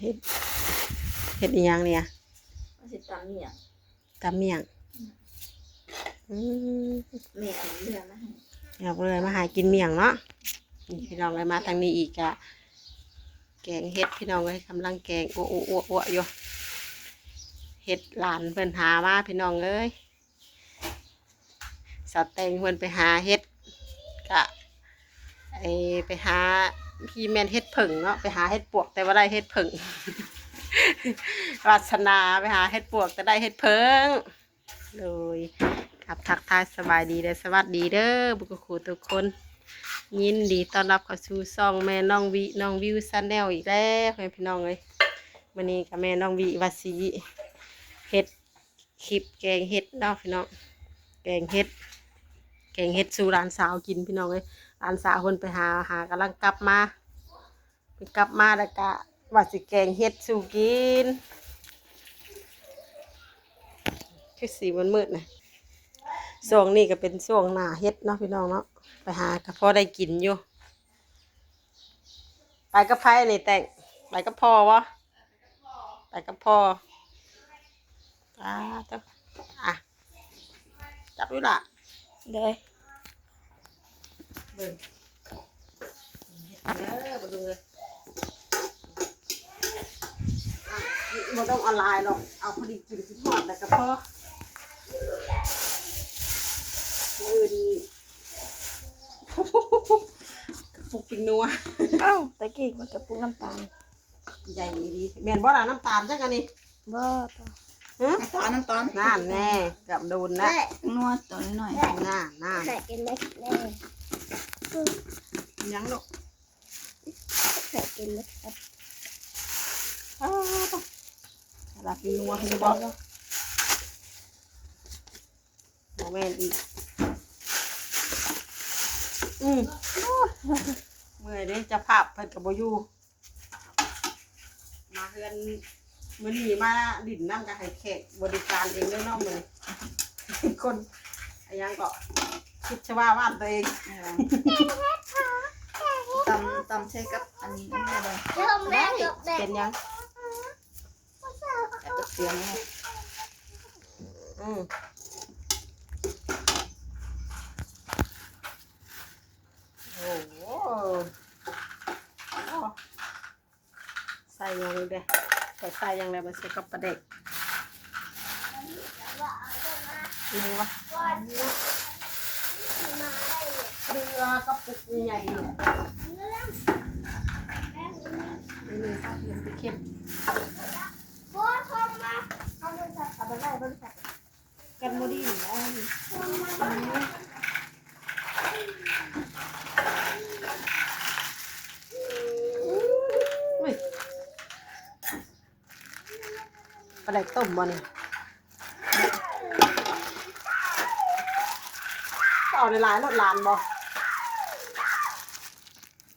ເຮັດ ເຮັດອີ່ຫຍັງນີ້? ວ່າຊິຕຳໝ້ຽງ. ຕຳໝ້ຽງ. ອືມ ອືມ ແມ່ເອົາເລື່ອຍມາໃຫ້ ເອົາເລື່ອຍມາຫາກິນໝ້ຽງເນາະ. ນີ້ພີ່ນ້ອງເອີຍ ມາທາງນີ້ອີກກະແກງເຫັດພີ່ນ້ອງເອີຍ ກຳລັງແກງ ໂອ້ໆໆໆ ຢູ່. ເຫັດຫຼານເພິ່ນຫາມາພີ່ນ້ອງເອີຍ. ສາວແຕງເພິ່ນໄປຫາເຫັດ ກະ ໄອ້ ໄປຫາ ທີ່ແມ່ນເຫັດເຜິ້ງເນາະ ໄປຫາເຫັດປວກ ແຕ່ວ່າໄດ້ເຫັດເຜິ້ງ ວາດສະໜາໄປຫາເຫັດປວກ ແຕ່ໄດ້ເຫັດເຜິ້ງ. ໂດຍ ກັບທັກທາຍສະບາຍດີ ແລະ ສະຫວັດດີເດີ ເບິດຄູ່ທຸກຄົນ. ຍິນດີຕ້ອນຮັບເຂົ້າສູ່ຊ່ອງແມ່ນ້ອງວິ ນ້ອງວິວ Channel ອີກແລ້ວ ພໍ່ແມ່ພີ່ນ້ອງເອີຍ. ມື້ນີ້ກະແມ່ນ້ອງວິວ່າຊິເຮັດ ຄລິບແກງເຫັດເນາະພີ່ນ້ອງ ແກງເຫັດ ແກງເຫັດສູ່ຫຼານສາວກິນພີ່ນ້ອງເອີຍ. ຫຼານສາວເພິ່ນໄປຫາ ຫາ ກຳລັງກັບມາ ເພິ່ນກັບມາແລ້ວກະວ່າຊິແກງເຫັດສູ່ກິນ. ຄືສີມັນມືດນະ ຊ່ວງນີ້ກະເປັນຊ່ວງໜ້າເຫັດເນາະພີ່ນ້ອງເນາະ ໄປຫາກະພໍໄດ້ກິນຢູ່. ໄປກັບໃຜນີ້ແຕງ? ໄປກັບພໍ່ບໍ່? ໄປກັບພໍ່. ອ່າ ເຈົ້າ ອ່ະ ຈັບຢູ່ລະ. ໂດຍ ເບິ່ງ ເຮັດເດີ ບໍ່ລຸງເອີຍ. ອ່ະ ບໍ່ຕ້ອງເອົາຫຼາຍດອກ ເອົາພໍດີກິນ ຊິທອດແລ້ວກະພໍ. ມື້ອື່ນ ກະປຸກປິງນົວ. ອ້າວ ຕະກີ້ມັນກະປຸກນ້ຳຕານ. ໃຫຍ່ອີ່ຫຼີ ແມ່ນບໍ່ລະ? ນ້ຳຕານຈັກອັນນີ້. ບໍ່ ຮະ? ນ້ຳຕານ ນ້ຳຕານ. ນັ້ນແນ່ ເກືອບໂດນລະ. ນົວໂຕນ້ອຍໆ ນັ້ນໆ. ຫຍັງລູກ? ອ້າວ ລາບກິນນົວຄືບໍ່? ບໍ່ແມ່ນອີກ. ອືມ ເມື່ອຍເດ້ ເຈົ້າພາບເພິ່ນກະບໍ່ຢູ່. ມາເຮືອນ ມື້ນີ້ມາຫຼິ້ນນຳກະໃຫ້ແຂກບໍລິການເອງເດີເນາະມື້ນີ້. ຄົນ ອີ່ຫຍັງເກາະ ຄິດຊະວ່າບ້ານໂຕເອງ. ເອີ ຕຳ ຕຳໃສ່ກັບອັນນີ້ໄດ້ບໍ່? ໄດ້ ເປັນຫຍັງ? ອືມ ໂອ້ໂຫ ໃສ່ຫຍັງແດ່? ໃສ່ຫຍັງແດ່? ມາໃສ່ກັບປາແດກ ນີ້ວະ ເຫຼືອກະປຸກໃຫຍ່ໆ ນີ້ ນີ້ ເຂັ້ມໆ. ກັນບໍ່ດີແລ້ວ ອຸ້ຍ ປາແດກຕົ້ມບໍ່ນີ້? ເອົາຫຼາຍໆໂລດ ຫຼານບໍ່?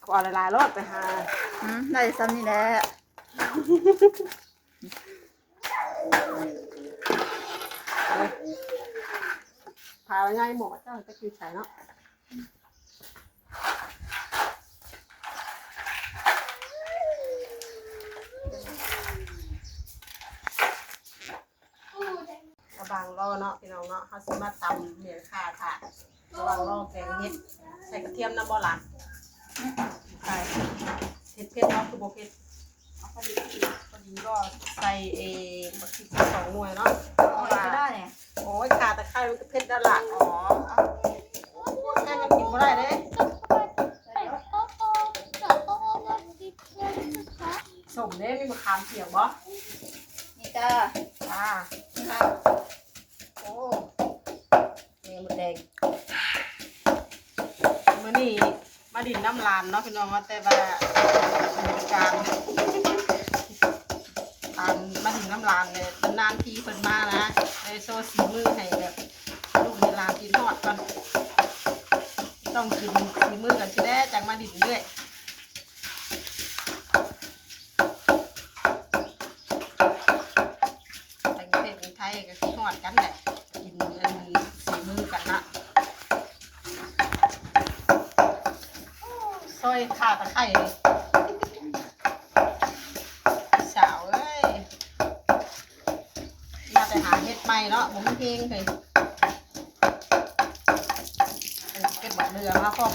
ເອົາຫຼາຍໆໂລດ ໄປຫາ ອືມ ໄດ້ຊ່ຳນີ້ແຫຼະ. ພາໃຫຍ່ໝໍ້ເຈົ້າຈັກຢູ່ໃສເນາະ. ລະຫວ່າງລໍເນາະ ພີ່ນ້ອງເນາະ ເຮົາຊິມາຕຳໝ້ຽງຂ່າຖ້າ. ລະຫວ່າງລໍແກງເຫັດ ໃສ່ກະທຽມນຳບໍ່ຫຼານ? ໃສ່. ເຜັດ ເຜັດບໍ່? ຄືບໍ່ເຜັດ? ເອົາພໍດີ ພໍດີບໍ່? ໃສ່ ເອ ບັກພິກສອງໜ່ວຍເນາະ. ເອົາອີກກະໄດ້. ໂອ້ຍ ຂ່າຕະໄຄມັນກະເຜັດແລ້ວລະ. ອໍ ເອົາ ແມ່ນກິນບໍ່ໄດ້ເດ້. ສົ້ມເດ້ ມີມະຂາມພຽງບໍ່? ນີ້ຈ້າ ຈ້າ ນີ້ລະ. ໂອ້ ແມ່ມົດແດງ. ມື້ນີ້ມາດິນນຳຫຼານເນາະພີ່ນ້ອງເນາະ ແຕ່ວ່າການ ການມາດິນນຳຫຼານນີ້ ນານໆທີເພິ່ນມານະ ໄດ້ໂຊສີມືໃຫ້ແບບລູກໃຫ້ຫຼານກິນຮອດກ່ອນ. ຕ້ອງກິນສີມືກັນຊິແດ່ ຈັ່ງມາດິນເລື້ອຍ. ທາງປະເທດໄທກະຄິດຮອດກັນແຫຼະ ກິນອັນສີມືກັນເນາະ. ຊອຍຂ່າຕະໄຄ ສ ເນາະ ບໍ່ມີເພງເລີຍ. ເກັບບັກເດືອມາພ້ອມ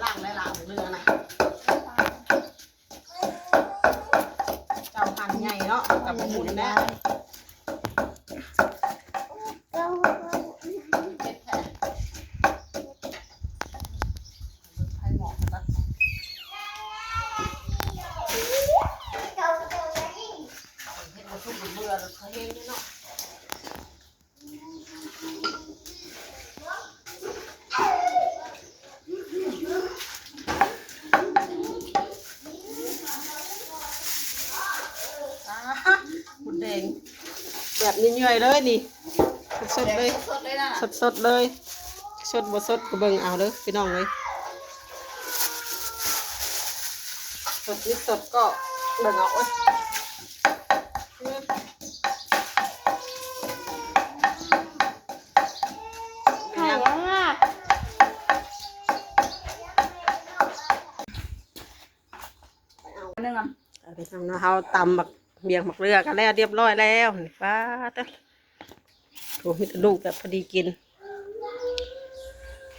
ລ້າງໄດ້ລະບັກເດືອນະ. ເຈົ້າຫັ້ນໃຫຍ່ເນາະ ກັບໝູນແຫຼະ. ເຜັດແທ້. ເຮັດບໍ່ສຸກເບື່ອແລ້ວເຮົງເນາະ. ອ່າ ໝົດແດງແບບເມື່ອຍໆເລີຍນີ້ ສົດໆເລີຍ ແດງສົດໆເລີຍນະ ສົດໆເລີຍ. ສົດບໍ່ສົດກໍເບິ່ງເອົາເດີພີ່ນ້ອງເອີຍ ສົດບໍ່ສົດກໍເບິ່ງເອົາ. ໂອ້ຍ ໄຂ່ຍັງງາມ. ເອົາໄປທາງເນາະ ເຮົາຕຳໝາກ ໝ້ຽງໝາກເດື່ອກັນແລ້ວ ຮຽບຮ້ອຍແລ້ວ. ນີ້ ປາດເຕີ ໂອ້ ມີແຕ່ລູກແບບພໍດີກິນ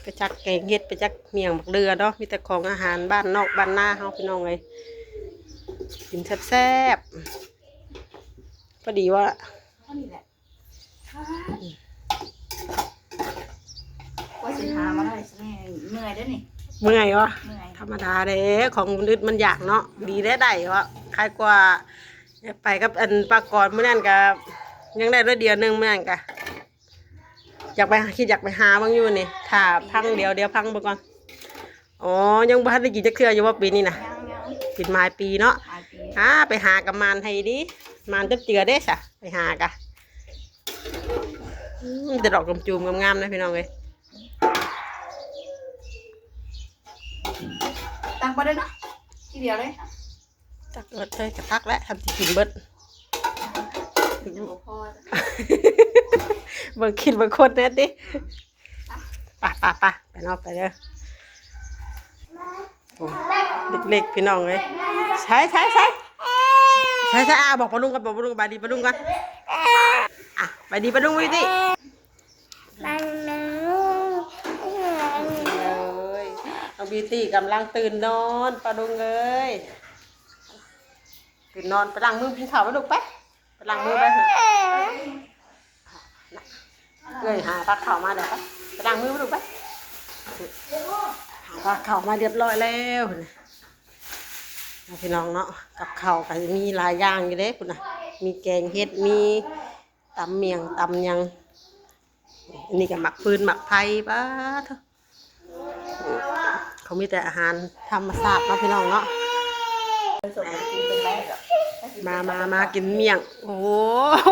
ໄປຈັກແກງເຫັດ ໄປຈັກໝ້ຽງໝາກເດື່ອເນາະ. ມີແຕ່ຂອງອາຫານບ້ານນອກບ້ານນາເຮົາ ພີ່ນ້ອງເອີຍ ກິນແຊບໆ. ພໍດີວ່າ ກວ່າຊິຫາມາໄດ້ ຊິເມື່ອຍເດ້ນີ້ ເມື່ອຍວະ ເມື່ອຍ ທຳມະດາເດ້ ຂອງມັນອຶດມັນຢາກເນາະ. ດີແທ້ໄດ້ວະ ຄາຍກວ່າໄປກັບອັນປາກອນມື້ນັ້ນກະຍັງໄດ້ໜ້ອຍດຽວໜຶ່ງ ມື້ນັ້ນກະຢາກໄປ ຄິດຢາກໄປຫາເບິ່ງຢູ່ນີ້ ຖ້າພັງດຽວ ດຽວພັງເບິ່ງກ່ອນ. ອໍ ຍັງບໍ່ທັນໄດ້ກິນຈັກເທື່ອຢູ່ບໍ່ປີນີ້ນະ? ຍັງໆ ກິນມາຫຼາຍປີເນາະ ຫຼາຍປີ. ຫາ ໄປຫາກະໝານໃຫ້ດີ ໝານຈັກເທື່ອເດ້ຊະ ໄປຫາກະ ອືມ ແຕ່ດອກຈູມໆງາມໆນະພີ່ນ້ອງເອີຍ. ຕັກບໍ່ໄດ້ເນາະ ທີດຽວເລີຍ ຕັກເບິດເລີຍ ກະຕັກແຫຼະ ທຳຊິກິນເບິດ ບໍ່ພໍ ເບິ່ງຄິດເບິ່ງຄົນແດ່ຕິ. ໄປ ໄປ ໄປ ໄປເນາະ ໄປເດີ. ໂອ້ ເລັກໆ ພີ່ນ້ອງເອີຍ ໃສ່ ໃສ່ ໃສ່ ໃສ່ ໃສ່. ອ່າ ບອກປ້າລຸງກ່ອນ ບອກປ້າລຸງ ສະບາຍດີປ້າລຸງກ່ອນ. ອ່າ ສະບາຍດີປ້າລຸງ ບິວຕີ້. ເອີຍ ນ້ອງບິວຕີ້ກຳລັງຕື່ນນອນ ປ້າລຸງເອີຍ ຕື່ນນອນ. ໄປລ້າງມືກິນເຂົ້າໄປລູກ ໄປ ໄປລ້າງມືໄປ. ເອີຍ ຫາພາເຂົ້າມາແລ້ວ ໄປ ໄປລ້າງມືໄປລູກ ໄປ. ຫາພາເຂົ້າມາຮຽບຮ້ອຍແລ້ວ ພີ່ນ້ອງເນາະ. ກັບເຂົ້າກໍມີຫຼາຍຢ່າງຢູ່ເດ້ພຸ້ນນະ ມີແກງເຫັດ ມີຕຳໝ້ຽງຕຳຫຍັງ. ອັນນີ້ກໍໝາກຟືນໝາກໄຜ່ ປາດໂທ້ ເຂົາມີແຕ່ອາຫານທຳມະຊາດເນາະ ພີ່ນ້ອງເນາະ. ມາ ມາ ມາກິນໝ້ຽງ. ໂອ້ໂຫ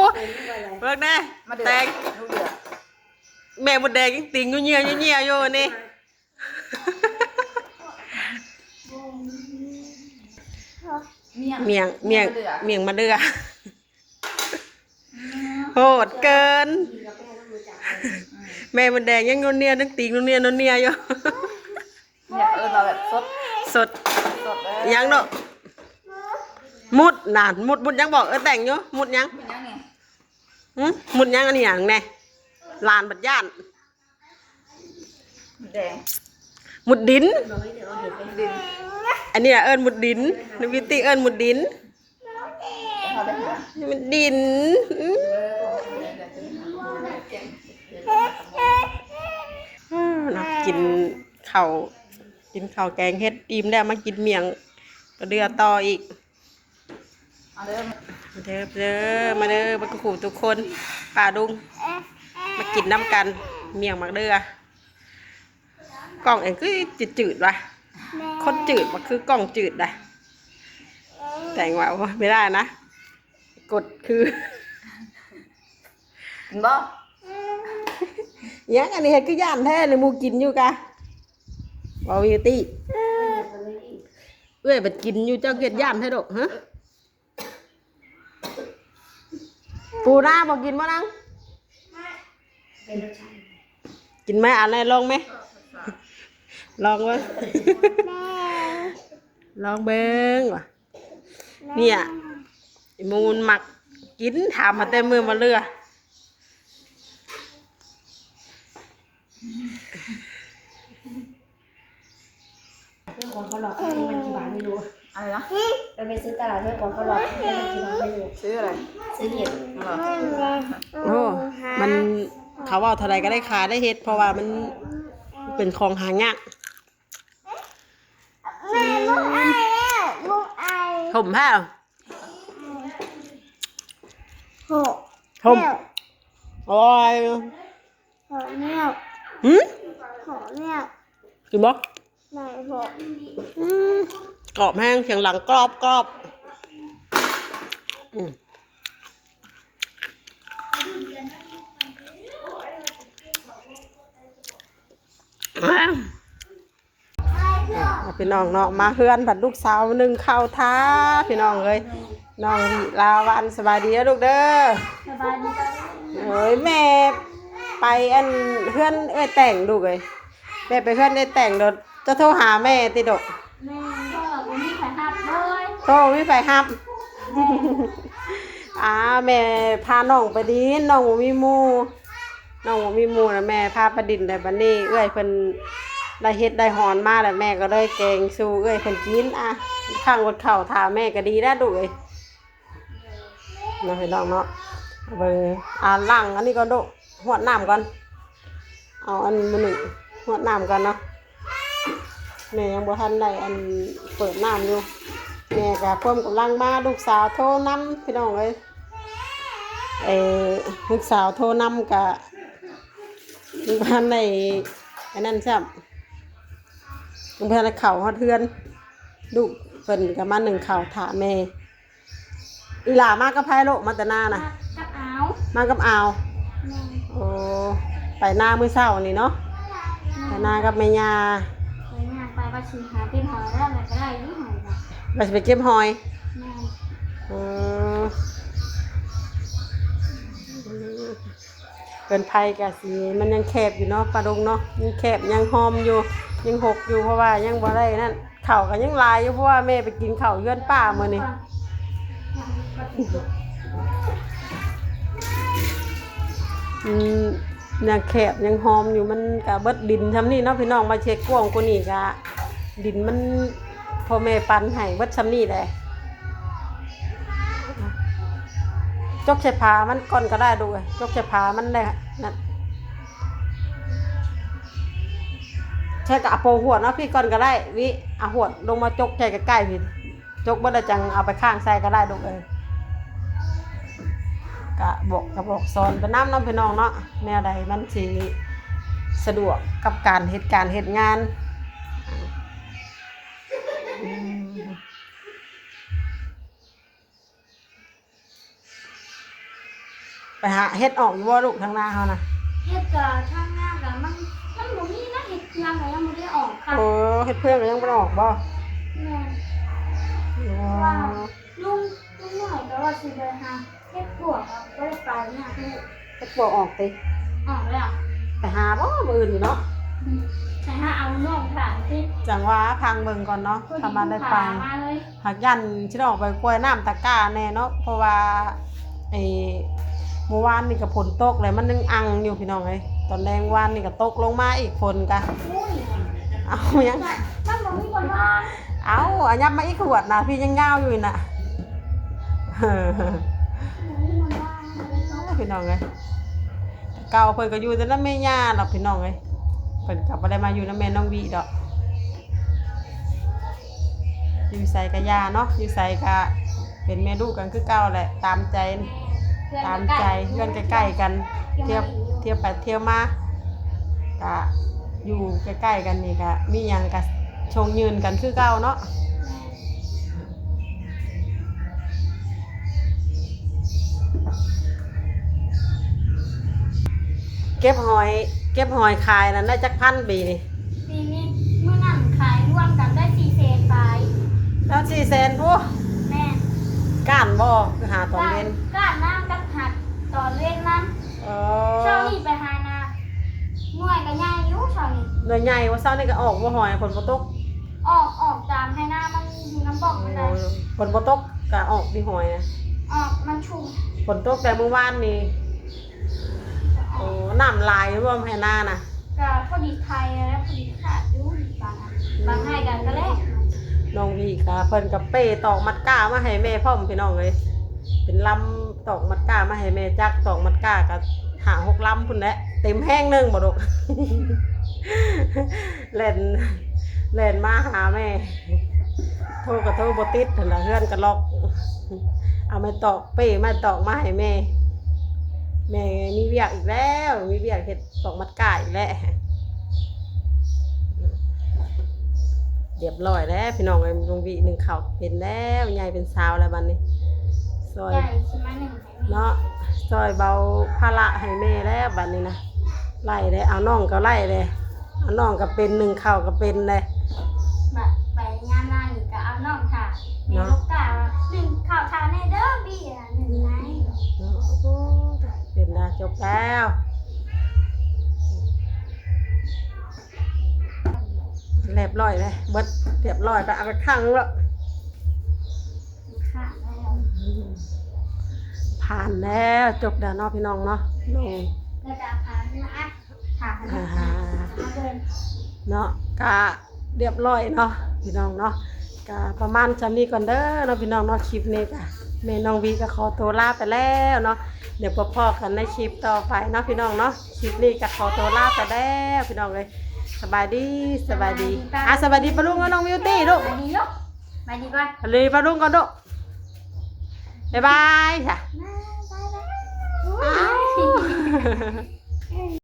ເບິ່ງແດ່ ແຕງ ແມ່ມົດແດງຍັງຕີງຢູ່ເຫຍ້ຍໆຢູ່ນີ້. ໝ້ຽງ ໝ້ຽງ ໝ້ຽງ ໝ້ຽງມະເດື່ອ ໂຫດເກີນ. ແມ່ມົດແດງຍັງນົວເນຍ ຍັງຕີງນົວເນຍ ນົວເນຍຢູ່. ຢາກເອີ້ນວ່າແບບສົດ ສົດ ສົດເລີຍ ຫຍັງເນາະ ມຸດນະ ມຸດ ມຸດຫຍັງ ບອກເອີແຕງຢູ່ ມຸດຫຍັງ ມຸດຫຍັງນີ້ ຫຶ ມຸດຫຍັງ ອັນນີ້ຫຍັງແດ່ ຫຼານບັດຢ້ານ. ແດງ ມຸດດິນ ດິນ ອັນນີ້ເອີ້ນມຸດດິນ ນ້ອງບິວຕີ້ເອີ້ນມຸດດິນ ເຮົາໄປຫາ ມຸດດິນ ອື ເອີ ເນາະ ກິນເຂົ້າ ກິນເຂົ້າແກງເຫັດອີ່ມແລ້ວ ມາກິນໝ້ຽງກະເດືອຕໍ່ອີກ. ມາເດີ ມາເດີ ມາເດີ ເບິດຄູ່ທຸກຄົນ ປ້າລຸງ ມາກິນນຳກັນ ໝ້ຽງໝາກເດື່ອ. ກ້ອງເອງຄືຈືດໆວະ ຄົນຈືດວະ ຄືກ້ອງຈືດໄດ໋. ແຕ່ງວ່າ ໂອ້ຍ ບໍ່ໄດ້ນະ ກົດຄື ກິນບໍ່? ຫຍັງອັນນີ້ ເຮັດຄືຢ້ານແທ້ນີ້ ໝູ່ກິນຢູ່ກະ ເວົ້າຢູ່ຕິ. ເອື້ອຍບັດກິນຢູ່ ເຈົ້າກຽດຢ້ານແທ້ດອກ ຮະ. ປູນາບໍ່ກິນບໍ່ນາງ? ກິນໄໝ? ອັນໃດລອງໄໝ? ລອງເບິ່ງ ລອງເບິ່ງວ່າ ເນຍ ອີ່ໝູນມັກກິນ ຖາມຫາແຕ່ມື້ມາເຫຼືອ ເລື່ອງຂອງເຂົາຫຼອກ ມັນກ່ຽວກັບຫຍັງບໍ່ຮູ້. ອະໄລນະ? ໄປຊື້ຕະຫຼາດ ເລື່ອງຂອງເຂົາຫຼອກ ມັນກ່ຽວກັບຫຍັງບໍ່ຮູ້. ຊື້ອະໄລ? ຊື້ເຫັດ. ອໍ ມັນ ເຂົາເວົ້າເທົ່າໃດກໍໄດ້ຂາຍໄດ້ເຫັດ ເພາະວ່າມັນເປັນຂອງຫາຍາກ. ແມ່ ບໍ່ອາຍແລ້ວ ບໍ່ອາຍ. ຖົມແທ້. ໂອ້ ຖົມ ແລ້ວ ໂອ້ຍ ພໍແລ້ວ. ຫື? ພໍແລ້ວ. ກິນບໍ່? ໄດ້ພໍ. ອືມ ກອບແຮງ ສຽງດັງກອບໆ. ອືມ ພີ່ນ້ອງເນາະ ມາເຮືອນພັດລູກສາວໜຶ້ງເຂົ້າຖ້າ ພີ່ນ້ອງເອີຍ. ນ້ອງວິລາວັນ ສະບາຍດີເດີລູກເດີ. ສະບາຍດີ. ໂອ້ຍ ແມ່ໄປອັນເຮືອນເອື້ອຍແຕງລູກເອີຍ. ແມ່ໄປເຮືອນເອື້ອຍແຕງໂດດ ເຈົ້າໂທຫາແມ່ຕິໂດະ? ແມ່ນ ໂທແລ້ວບໍ່ມີໃຜຮັບເລີຍ. ໂທບໍ່ມີໃຜຮັບ. ແມ່ນ ອາ ແມ່ພານ້ອງໄປດິນ ນ້ອງບໍ່ມີໝູ່. ນ້ອງບໍ່ມີໝູ່ນະ ແມ່ພາໄປດິນແລ້ວ ບັດນີ້ເອື້ອຍເພິ່ນໄດ້ເຫັດໄດ້ຫອນມາແລ້ວ ແມ່ກໍເລີຍແກງສູ່ເອື້ອຍເພິ່ນກິນ. ອາ ຂ້າງອດເຂົ້າຖ້າແມ່ກໍດີແລ້ວລູກເອີຍ ເນາະ ພີ່ນ້ອງເນາະ. ເບິ່ງ ອາ ລ້າງອັນນີ້ກ່ອນລູກ ຮວດນ້ຳກ່ອນ ເອົາອັນມື້ໜຶ່ງ ຮວດນ້ຳກ່ອນເນາະ. ແມ່ຍັງບໍ່ທັນໄດ້ອັນເປີດນ້ຳຢູ່ ແມ່ກະພວມກຳລັງມາ ລູກສາວໂທນຳ ພີ່ນ້ອງເອີຍ. ເອີ ລູກສາວໂທນຳກະຍັງບໍ່ທັນໄດ້ອັນນັ້ນຊ້ຳ ຍັງບໍ່ທັນໄດ້ເຂົ້າຮອດເຮືອນ. ລູກເພິ່ນກະມາໜຶ້ງເຂົ້າຖ້າແມ່. ອີຫຼ້າມາກັບໃຜລູກ ມາແຕ່ນານະ? ມາກັບອາວ. ມາກັບອາວ. ແມ່ນ. ໂອ້ ໄປນາມື້ເຊົ້ານີ້ເນາະ. ແມ່ນ. ໄປນາກັບແມ່ຍ່າ. ໄປນາ ໄປວ່າຊິຫາເກັບຫອຍແລ້ວ ແລ້ວກໍໄດ້ຢູ່ຫອຍນະ ວ່າຊິໄປເກັບຫອຍ. ແມ່ນ. ເອີ ເຮືອນໃຜກະຊິ ມັນຍັງແຄບຢູ່ເນາະ ປາດົງເນາະ ຍັງແຄບ ຍັງຮ່ອມຢູ່ ຍັງຫົກຢູ່ ເພາະວ່າຍັງບໍ່ໄດ້ນັ້ນ. ເຂົ້າກໍຍັງຫຼາຍຢູ່ ເພາະວ່າແມ່ໄປກິນເຂົ້າເຮືອນປ້າມື້ນີ້. ອືມ ຍັງແຄບຍັງຮ່ອມຢູ່ ມັນກະເບິດດິນຊ່ຳນີ້ເນາະ ພີ່ນ້ອງ. ວ່າຊິເຮັດກວ້າງກວ່ານີ້ກະດິນມັນ ພໍ່ແມ່ປັນໃຫ້ເບິດຊ່ຳນີ້ແຫຼະ. ຈົກໃສ່ຜ້າມັນກ່ອນກໍໄດ້ລູກເອີຍ ຈົກໃສ່ຜ້າມັນໄດ້ນັ້ນ. ໃສ່ກະເອົາໂປຫວດເນາະ ພີ້ກ່ອນກໍໄດ້ ວິ ເອົາຫວດລົງມາຈົກໃສ່ໃກ້ໆ ພີ້ ຈົກເບິດແລ້ວຈັ່ງເອົາໄປຄ້າງໃສ່ກໍໄດ້ລູກເອີຍ. ກະບອກ ກະບອກສອນໄປນຳເນາະ ພີ່ນ້ອງເນາະ ແນວໃດມັນຊິສະດວກກັບການເຮັດການເຮັດງານ. ໄປຫາເຫັດອອກຢູ່ບໍ່ລູກ ທາງນາເຮົານະ? ເຫັດກະທາງນາກະມັນ ມັນບໍ່ມີນະ ເຫັດເຟືອງກະຍັງບໍ່ໄດ້ອອກຄ່ະ. ໂອ້ ເຫັດເຟືອງກະຍັງບໍ່ໄດ້ອອກບໍ່? ແມ່ນ. ອໍ ວ່າລຸງ ລຸງນ້ອຍກະວ່າຊິໄປຫາເຫັດປວກ ກະບໍ່ໄດ້ໄປນະ. ເຫັດປວກອອກຕິ? ອອກແລ້ວ. ໄປຫາບໍ່ມື້ອື່ນນີ້ເນາະ? ອືມ ໄປຫາເອົານ້ອງຖາມຕິ. ຈັ່ງວ່າພັງເບິ່ງກ່ອນເນາະ ຖ້າວ່າໄດ້ໄປ. ຫາກຢ້ານຊິໄດ້ອອກໄປກວຍນ້ຳຕະກ້າແດ່ເນາະ ເພາະວ່າ ເອີ ມື້ວານນີ້ກໍຝົນຕົກແຫຼະ ມັນຍັງອັ່ງຢູ່ພີ່ນ້ອງເອີຍ. ຕອນແລງວານນີ້ກໍຕົກລົງມາອີກ ຝົນກະ. ເອົາຫຍັງ? ມັນບໍ່ມີຄົນວ່າ. ເອົາ ອາ ຫຍັບມາອີກຂວດນະ ພີ່ຍັງຍາວຢູ່ນະ. ພີ່ນ້ອງເອີຍ ແຕ່ເກົ່າເພິ່ນກໍຢູ່ແຕ່ນຳແມ່ຍ່າດອກ ພີ່ນ້ອງເອີຍ ເພິ່ນກໍບໍ່ໄດ້ມາຢູ່ນຳແມ່ນ້ອງວິດອກ. ຢູ່ໃສກະຢ່າເນາະ ຢູ່ໃສກະເປັນແມ່ລູກກັນຄືເກົ່າແຫຼະ ຕາມໃຈ ຕາມໃຈ ເຮືອນໃກ້ໆກັນ ທ່ຽວ ທ່ຽວໄປທ່ຽວມາ ກະຢູ່ໃກ້ໆກັນນີ້ ກະມີຫຍັງກະຊົງຍືນກັນຄືເກົ່າເນາະ. ເກັບຫອຍ ເກັບຫອຍຂາຍນັ້ນໄດ້ຈັກພັນປີນີ້? ປີນີ້ ມື້ນັ້ນຂາຍລວມກັນໄດ້ສີ່ແສນປາຍ. ໄດ້ສີ່ແສນພຸ້ນ? ແມ່ນ. ກ້ານບໍ່? ຄືຫາຕອນເວັນ? ກ້ານນຳກັບຫາຕອນເວັນນຳ. ເອີ ເຊົ້ານີ້ໄປຫານາ ໜ່ວຍກະໃຫຍ່ຢູ່ເຊົ້ານີ້. ໜ່ວຍໃຫຍ່ບໍ່? ເຊົ້ານີ້ກະອອກບໍ່ຫອຍ ຝົນບໍ່ຕົກ? ອອກ ອອກຕາມໄຮ່ນາ ມັນຢູ່ນຳບອກມັນໄດ໋. ໂອ້ ຝົນບໍ່ຕົກກະອອກຕິຫອຍນະ? ອອກ ມັນຊຸ່ມ. ຝົນຕົກແຕ່ມື້ວານນີ້. ໂອ້ ນ້ຳຫຼາຍຢູ່ບໍ່ໄຮ່ນານະ? ກະພໍດີໄຖແລ້ວ ພໍດີຂາດຢູ່ບາງອັນ. ບາງໃຫ້ກັນກໍແລ້ວ. ນ້ອງວີກະເພິ່ນກະເປ້ຕອກມັດກ້າມາໃຫ້ແມ່ພ້ອມ ພີ່ນ້ອງເອີຍ. ເປັນລຳຕອກມັດກ້າມາໃຫ້ແມ່ ຈັກຕອກມັດກ້າກະຫ້າຫົກລຳພຸ້ນແຫຼະ ເຕັມແຮງໜຶ່ງບໍ່ລູກ. ແລ່ນ ແລ່ນມາຫາແມ່ ໂທກະໂທບໍ່ຕິດຫັ້ນລະ ເຮືອນກະລັອກ. ເອົາໄມ້ຕອກ ເປ້ໄມ້ຕອກມາໃຫ້ແມ່. ແມ່ມີວຽກອີກແລ້ວ ມີວຽກເຮັດຕອກມັດກ້າອີກແລ້ວ. ຮຽບຮ້ອຍແລ້ວພີ່ນ້ອງເອີຍ ນ້ອງວີໜຶ້ງເຂົ້າເປັນແລ້ວ ໃຫຍ່ເປັນສາວແລ້ວບັດນີ້ ຊ່ອຍ ໃຫຍ່ຊິມາໜຶ້ງໃຫ້ແມ່ ເນາະ ຊ່ອຍເບົາພາລະໃຫ້ແມ່ແລ້ວບັດນີ້ນະ. ໄລ່ແລ້ວ ເອົານ້ອງກໍໄລ່ແລ້ວ ເອົານ້ອງກໍເປັນ ໜຶ້ງເຂົ້າກໍເປັນແລ້ວ. ບາດໄປຍາມລານີ້ກໍເອົານ້ອງຖ້າ ແມ່ ເນາະ ລູກກະວ່າໜຶ້ງເຂົ້າຖ້າແດ່ເດີ ບີນະ ໜຶ້ງໄດ້ ເນາະ. ໂອ້ ເປັນນະ ຈົບແລ້ວ ຮຽບຮ້ອຍເລີຍ ເບິດຮຽບຮ້ອຍ ໄປເອົາໄປຂັງແລ້ວ. ຜ່ານແລ້ວ ຈົບແລ້ວເນາະພີ່ນ້ອງເນາະ. ໂດຍ ແລ້ວກໍຜ່ານມາ ອ່າ ເນາະ ກະຮຽບຮ້ອຍເນາະພີ່ນ້ອງເນາະ. ກະປະມານສ່ຳນີ້ກ່ອນເດີເນາະພີ່ນ້ອງເນາະ. ຄລິບນີ້ກະແມ່ນ້ອງວີກະຂໍໂຕລາໄປແລ້ວເນາະ. ດຽວພົບພໍ້ກັນໃນຄລິບຕໍ່ໄປເນາະພີ່ນ້ອງເນາະ. ຄລິບນີ້ກະຂໍໂຕລາໄປແລ້ວພີ່ນ້ອງເອີຍ. ສະບາຍດີ ສະບາຍດີ ສະບາຍດີ ອ່າ ສະບາຍດີປ້າລຸງກັບນ້ອງບິວຕີ້ລູກ. ສະບາຍດີລູກ ສະບາຍດີກ່ອນ ສະບາຍດີປ້າລຸງກ່ອນລູກ. ບາຍບາຍ ບາຍບາຍ ບາຍບາຍ ບາຍບາຍ. ອ້າວ